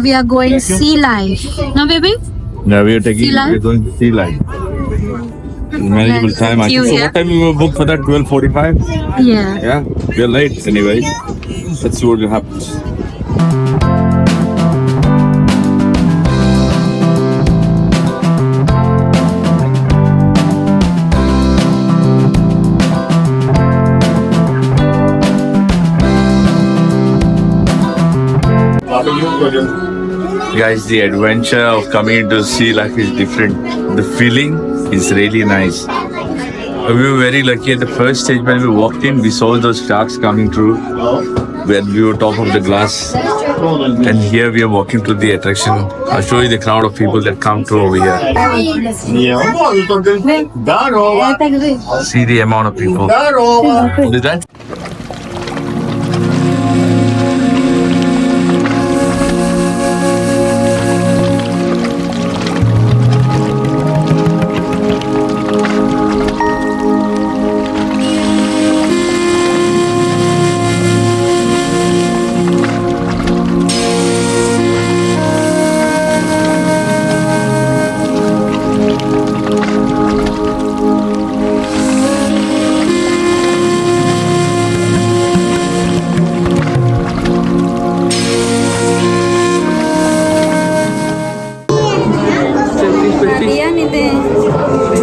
we are going sea life. No, baby? Now we are taking, Sea life? we are going to sea life. Manageable time. I Queue think. So here. what time we were booked for that? 12:45. Yeah. Yeah, we are late anyway. Let's see what happens. Guys, the adventure of coming into sea life is different. The feeling is really nice. We were very lucky at the first stage when we walked in, we saw those sharks coming through when we were top of the glass. And here we are walking to the attraction. I'll show you the crowd of people that come through over here. See the amount of people. What is that?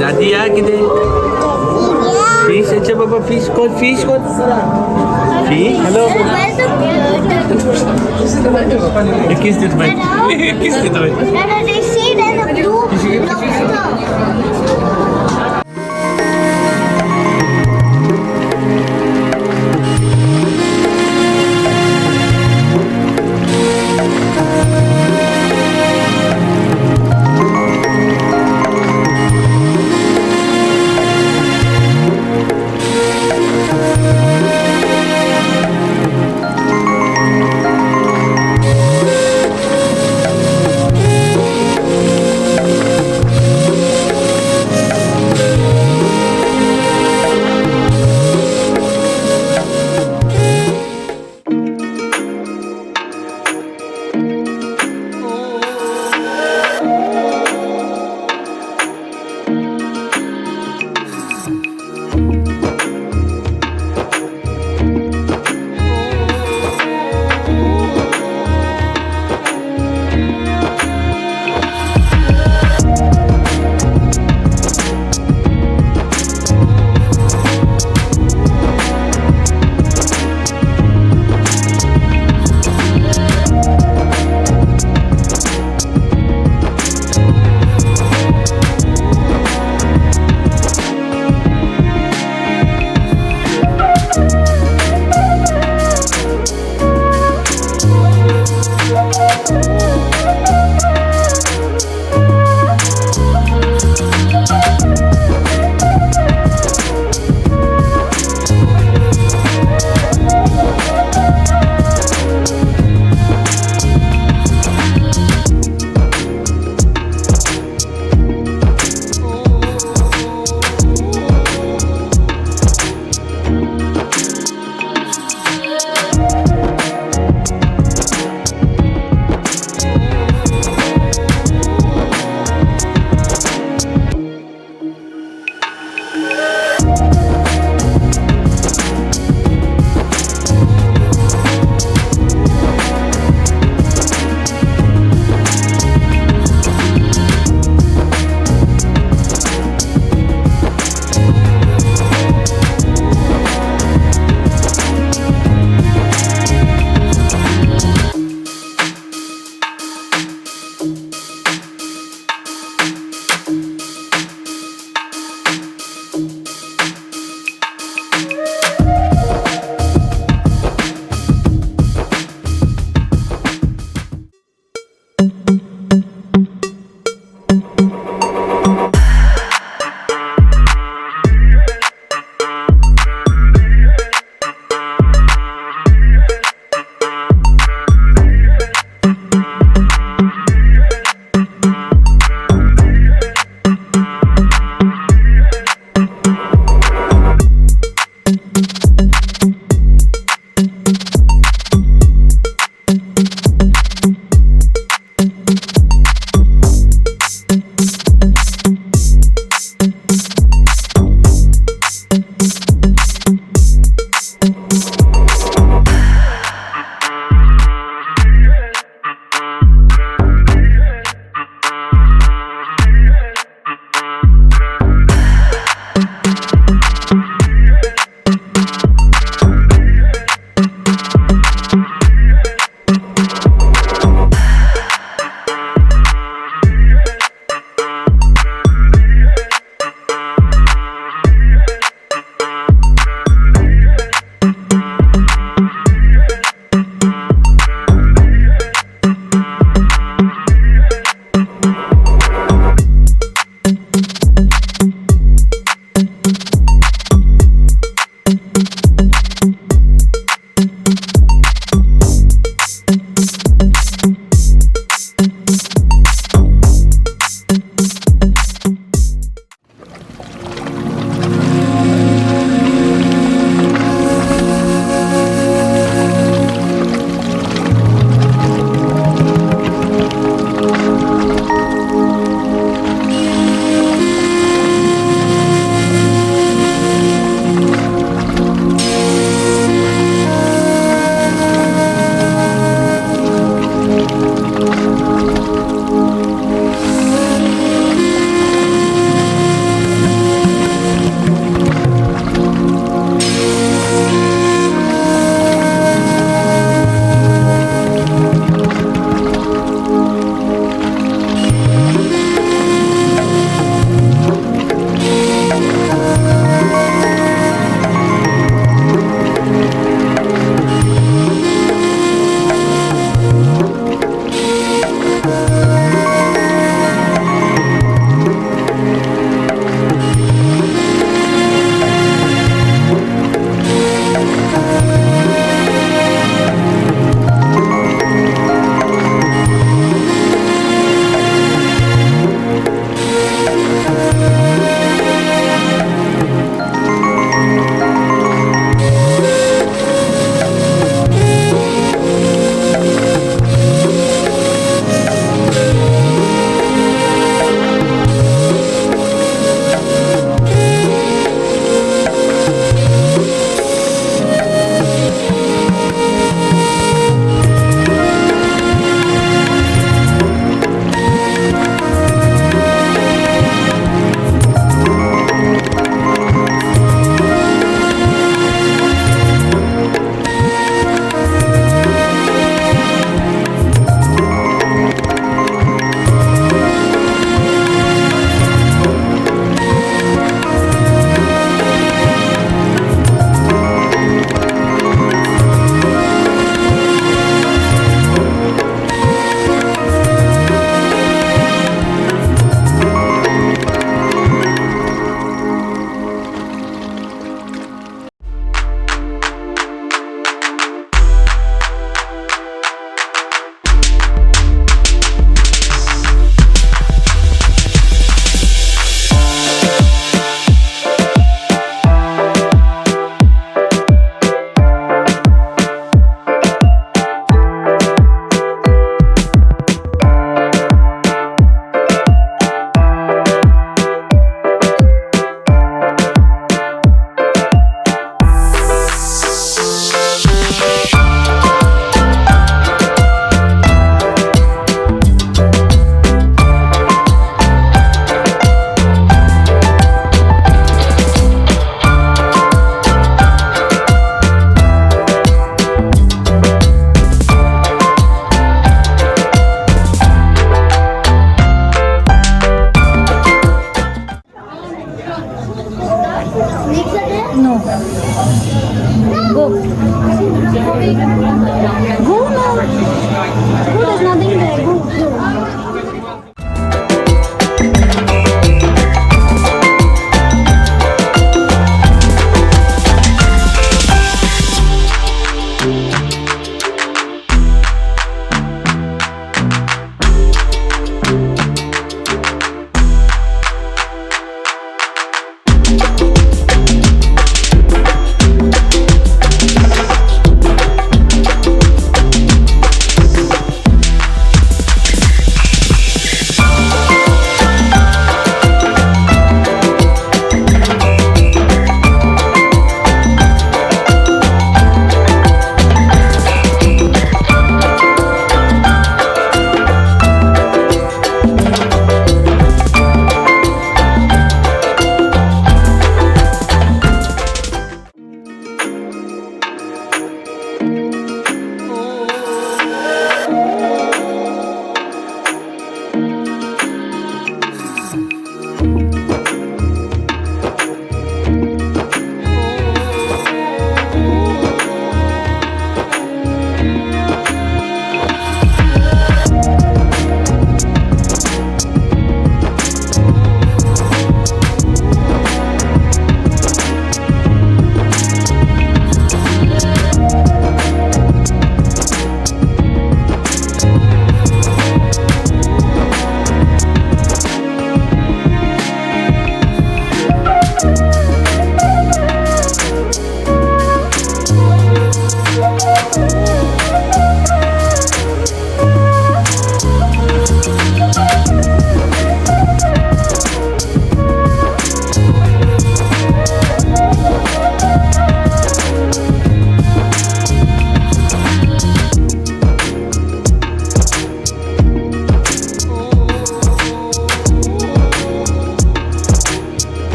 Nadia किती fish अच्छा बाबा fish कोण fish कोण fish hello किस देतो भाई किस देतो भाई Dada, they say there's a blue lobster.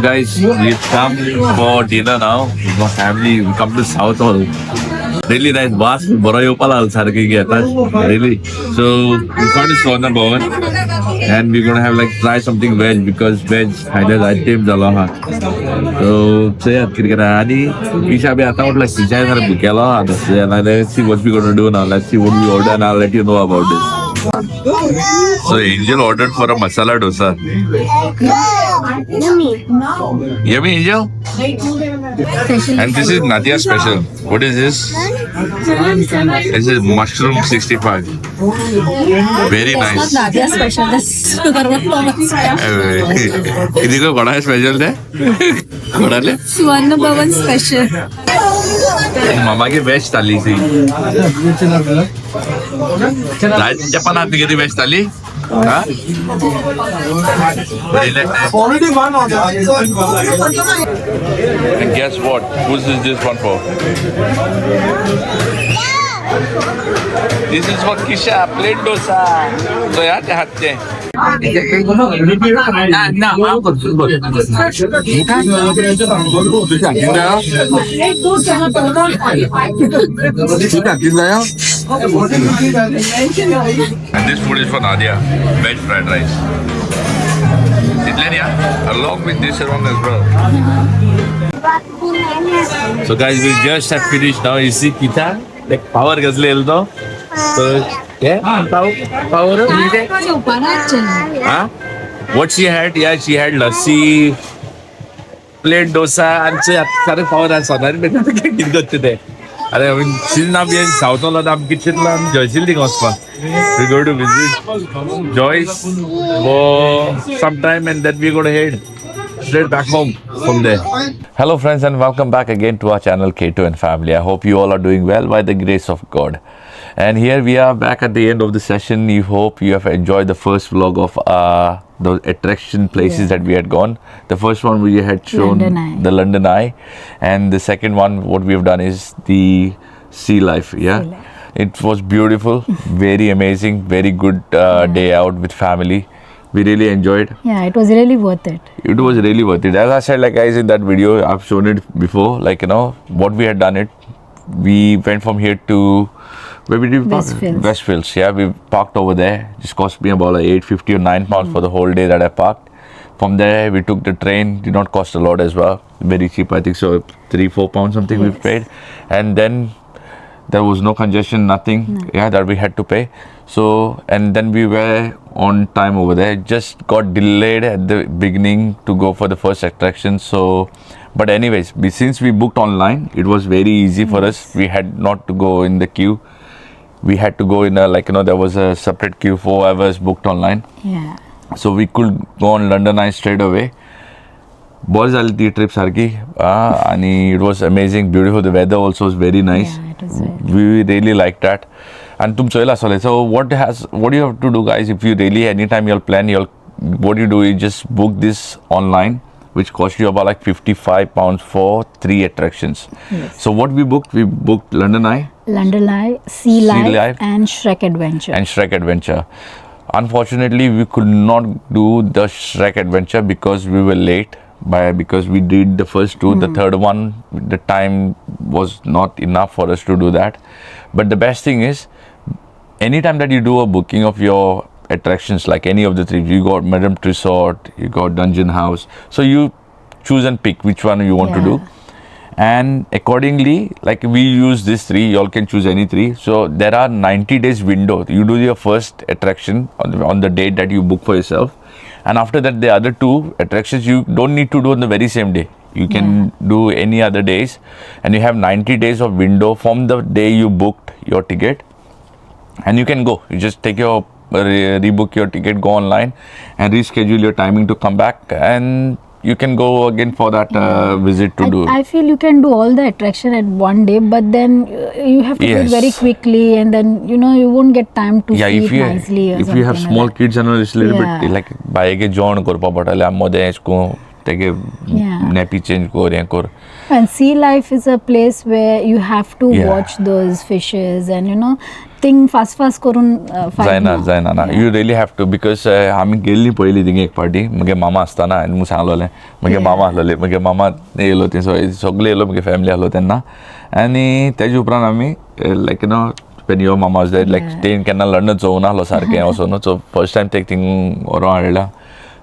Guys, we've come for dinner now. With my family, we come to Southall. Really nice वास बरो येवपा लागलो सारकें घेता really. So we come to Swarna Bhavan and we're gonna have like try something veg because veg खायला जाय तेंप जालो आहा. So चयात कितें करा आनी पिशा बी आतां म्हटलं पिशा सारकें भुकेलो आहा आतां. Let's see what we gonna do now. Let's see what we order and I'll let you know about this. So Angel ordered for a masala dosa. Yummy. Yummy, Angel? And this is Nadia special. What is this? This is mushroom 65. Very nice. Nadia special. That's किती कोणा special ते कोणाले Swarna Bhavan special. मामागे veg थाली C जपानात किती veg थाली. हा. Already one order. And guess what? Whose is this one for? This is for Kisha, plate dosa. So yeah, ते हातचे. ना हांव करतो. And this food is for Nadia, veg fried rice. Itlenia, along with this one as well. So guys, we just have finished now. You see Kita, like power कसले तो. So yeah, power, power. Huh? What she had? Yeah, she had lassi, plate dosa, and सारे power आणि सोनारी कितें करता ते. अरे I mean, since आमी south आमी कितें चिंतलां आमी जॉयसील थिंगा वचपा. We go to visit Joyce for some time and then we gonna head straight back home from there. Hello friends and welcome back again to our channel K2 and Family. I hope you all are doing well by the grace of God. And here we are back at the end of the session. You hope you have enjoyed the first vlog of the attraction places that we had gone. The first one we had shown London Eye. The London Eye, and the second one what we have done is the Sea Life. Yeah. Sea Life. It was beautiful, very amazing, very good day out with family. We really enjoyed. Yeah, it was really worth it. It was really worth it. As I said, like guys, in that video, I've shown it before. Like what we had done it. We went from here to where did we park? Westfields. Westfields. Yeah, we parked over there. Just cost me about like 8.50 or £9 for the whole day that I parked. From there, we took the train. Did not cost a lot as well. Very cheap, I think. So £3-4 something we paid, and then there was no congestion, nothing. No. Yeah, that we had to pay. So and then we were on time over there. Just got delayed at the beginning to go for the first attraction. So, but anyways, since we booked online, it was very easy for us. We had not to go in the queue. We had to go in a like there was a separate queue for hours booked online. Yeah. So we could go on London Eye straight away. बरी जाली ती trip सारकी आनी it was amazing, beautiful. The weather also was very nice. Yeah, it was very We really like that. आनी तुम चोयला आसतलें. So what you have to do guys, if you really any time you'll plan you'll what you do is just book this online, which cost you about like £55 for 3 attractions. Yes. So what we booked, we booked London Eye, London Eye, Sea Life, Life and Shrek Adventure. And Shrek Adventure. Unfortunately, we could not do the Shrek Adventure because we were late because we did the first two. The third one, the time was not enough for us to do that. But the best thing is, anytime that you do a booking of your attractions, like any of the three, you got Madame Tussauds, you got Dungeon House, so you choose and pick which one you want to do. And accordingly, like we use this three, you all can choose any three. So there are 90 days window. You do your first attraction on the date that you book for yourself, and after that the other two attractions you don't need to do on the very same day. You can do any other days, and you have 90 days of window from the day you booked your ticket, and you can go. You just take your rebook your ticket, go online and reschedule your timing to come back, and you can go again for that visit to do. I feel you can do all the attraction at one day, but then you have to do it very quickly, and then you won't get time to see if it you nicely. Or if you have something small like kids and all, it's a little bit like बायगे जेवण करपा पडटलें आमी मदें एश करून तेगे नॅपी change कर हें कर. And Sea Life is a place where you have to watch those fishes and think fast fast करून फायदा जायना ना. जायना ना, you really have to, because आमी गेल्ली पयलीं थिंगा एक फावटी. मुगे मामा आसतना आनी मुगे सांगलोलें, मुगे मामा आसलोले, मुगे मामा येयलो, ते सगळे येयलो, मुगे फॅमिली आसलो तेन्ना. आनी तेजे उपरांत आमी like when your mama was there, like तें केन्ना लंडन चोवूं नासलो सारकें वचोन. सो फर्स्ट टायम तेक थिंग व्हरोन हाडला,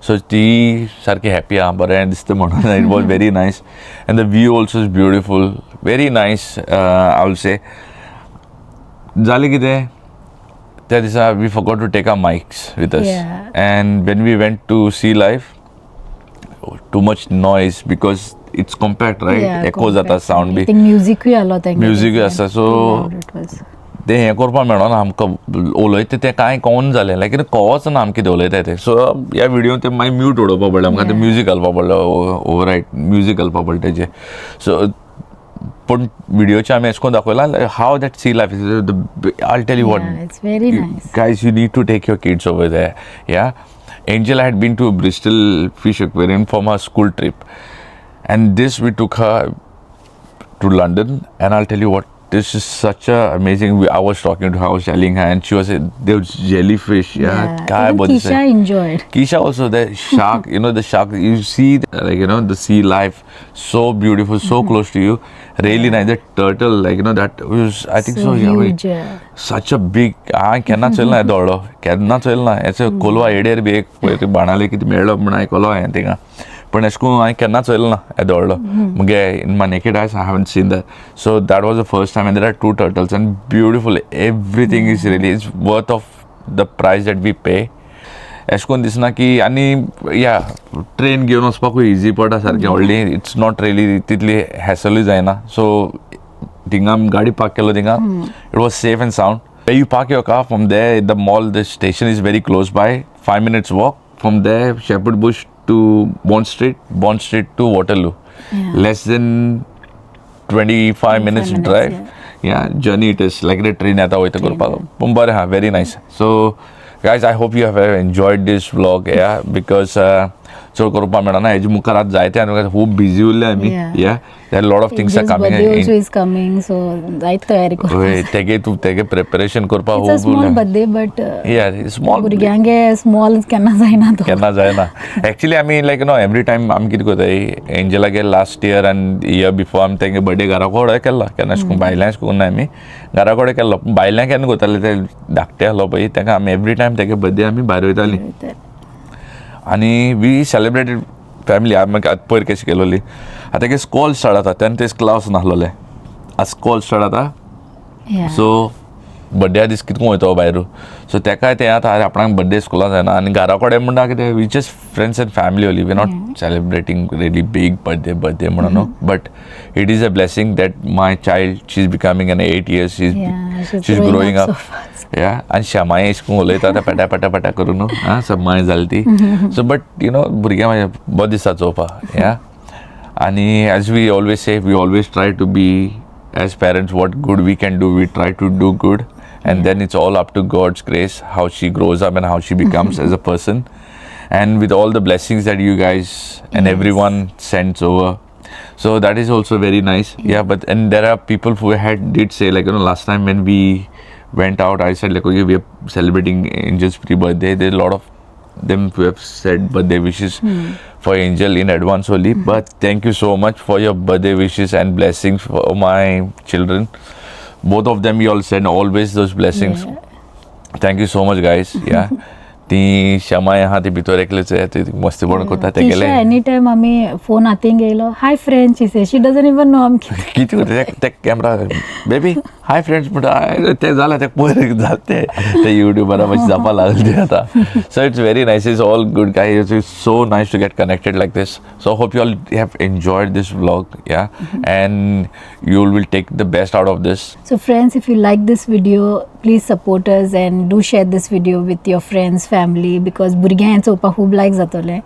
सो ती सारकी हॅपी आहा, बरें दिसता म्हणून. It was very nice and the view also is beautiful, very nice. I will say, जालें कितें, त्या दिसा we forgot to take our mics with us. And when we went to Sea Life, too much noise because it's compact, right? Echo जाता sound B. Think म्युजिकूय आलो तेंगे. Music आसा, so Too loud it was. तें हें करपाक मेळना आमकां. उलयता तें कांय कळना जालें, लायक कितें कळच ना आमकां कितें उलयता तें. सो ह्या व्हिडियो तें मागीर म्यूट उडोवपा पडलें आमकां, तें म्युजीक घालपा पडलें, ओवर म्युजीक घालपा पडलें तेजें. सो पूण व्हिडियोचे आमी अशें करून दाखयलां how that Sea Life is. I tell you what, Yeah, it's very nice. Guys, you need to take your kids over there. Yeah, Angel had been to Bristol Fish Aquarium from her school trip, and this we took her to London, and I'll tell you what, this is such a amazing. I was talking to her, I was telling her, and she was, there was jellyfish, yeah, काय Even बरें. Kisha enjoyed. Keisha also, the shark, the shark, you see, like, the sea life, so beautiful, so close to you. Really nice. The turtle, like, that was, I think so, So yeah, huge. Yeah. such a big. हांवें केन्ना चोयलें ना येदो व्हडलो, केन्ना चोयलें ना. एसो Colva adder बी एक पळय बाणाले कितें मेळ्ळो म्हण आयकलो हांवें थिंगा, पूण अशें करून हांवें केन्ना चोयलें ना येदो व्हडलो. मुगे in my naked eyes I haven't seen that, so that was the first time. And there are two turtles and beautiful, everything is really, it's worth of the price that we pay. अशें करून दिसना की. आनी या train घेवन वचपाकूय easy पडटा सारकें व्हडली, it's not really तितली हॅसलूय जायना. सो थिंगा आमी गाडी पार्क केलो थिंगा, it was safe and sound. You park your car from there, the mall, the station is very close by, 5 minutes walk from there, Shepherd Bush to Bond Street, Bond Street to Waterloo, less than 25 minutes minutes, drive, yeah, journey. It is like the train येता वयता करपाक, पूण बरें आहा, very nice. So guys, I hope you have enjoyed this vlog, yeah, because चड करपाक मेळना हेजे मुखार. आतां जायते आनी खूब बिजी उरले आमी. Yeah, there lot of things are Angel's coming. Birthday also is coming, so जायत तयारी करपाक. हय, तेगे तूं तेगे प्रिपरेशन करपाक It's a खूब. small birthday, but या, स्मॉल. भुरग्यांगे स्मॉल केन्ना जायना तो. केन्ना जायना. एक्चुअली आमी लायक नो एवरी टायम आमी कितें करताय, एंजलागे लास्ट इयर आनी इयर बिफोर आमी तेंगे बर्थडे घरा कडेन केल्लो. केन्ना अशें करून भायल्यान अशें करूं ना, आमी घरा कडेन केल्लो. पूण भायल्यान केन्ना करताले, ते धाकटे आहलो पळय तेका आमी एवरी टायम तेगे बर्थडे आमी भायर वयतालीं आनी we celebrated family. आमी आतां पयर कशी केलोली, आतां तेगे स्कॉल स्टार्ट जाता तेन्ना ते क्लास नासलोले, आतां स्कॉल स्टार्ट जाता. सो बड्ड्या दीस कितको वयतो भायर, सो तेकाय तें आतां अरे आपणाक बड्डे स्कुलान जायना. आनी घरा कडेन म्हणटा कितें, we just friends and family only, we not celebrating really big birthday म्हणून न्हू. But it is a blessing that my child, she is becoming an 8 years, she Yeah, she's is growing growing up up so fast. या, आनी शमाय अशें करून उलयता आतां पटा पटा पटा करून न्हू, आं समाय जाली ती. सो बट you know भुरग्यां म्हाज्या बरें दिसता चोवपाक. या, आनी as we always say, we always try to be as parents, what good we can do, we try to do good, and then it's all up to God's grace how she grows up and how she becomes as a person, and with all the blessings that you guys and everyone sends over. So that is also very nice. Yeah, but and there are people who had did say, like, last time when we went out, I said like, okay, we are celebrating Angel's pre-birthday. There are a lot of them who have said birthday wishes for Angel in advance only. But thank you so much for your birthday wishes and blessings for my children. Both of them, you all send always those blessings. Thank you so much, guys. Yeah. ती शमाय आहा ती भितर एकलेच ती मस्तीपण करता तेगेले. Any time आमी phone हातीन घेयलो, "Hi friend," she say. She doesn't even know आमी कितें करता ते कॅमरा, "बेबी हाय फ्रेंड्स" म्हणटा. ते जालें, ते पयर जालें ते ते युट्यूबार मातशें जावपा लागले ते आतां. So it's very nice, is all good, guys. It's so nice to get connected like this. So hope you all have enjoyed this vlog, yeah, and you will take the best out of this. So friends, if you like this video, please support us and do share this video with your friends, family, because भुरग्यांक चोवपाक खूब लायक जातलें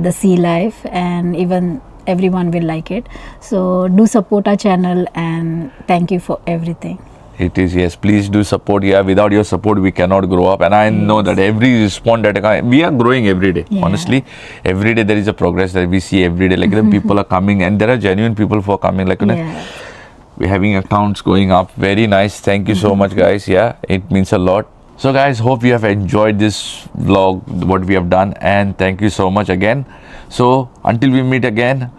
the Sea Life, and even everyone will like it. So do support our channel and thank you for everything. It is, yes. Please do support. Yeah, without your support, we cannot grow up. And I know that every response that we are growing every day. Yeah. Honestly, every day there is a progress that we see every day. Like the people are coming, and there are genuine people for coming. Like we're having accounts going up. Very nice. Thank you so much, guys. Yeah, it means a lot. So, guys, hope you have enjoyed this vlog, what we have done, and thank you so much again. So, until we meet again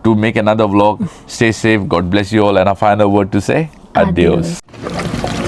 to make another vlog, stay safe. God bless you all. And a final word to say, adios. Adios.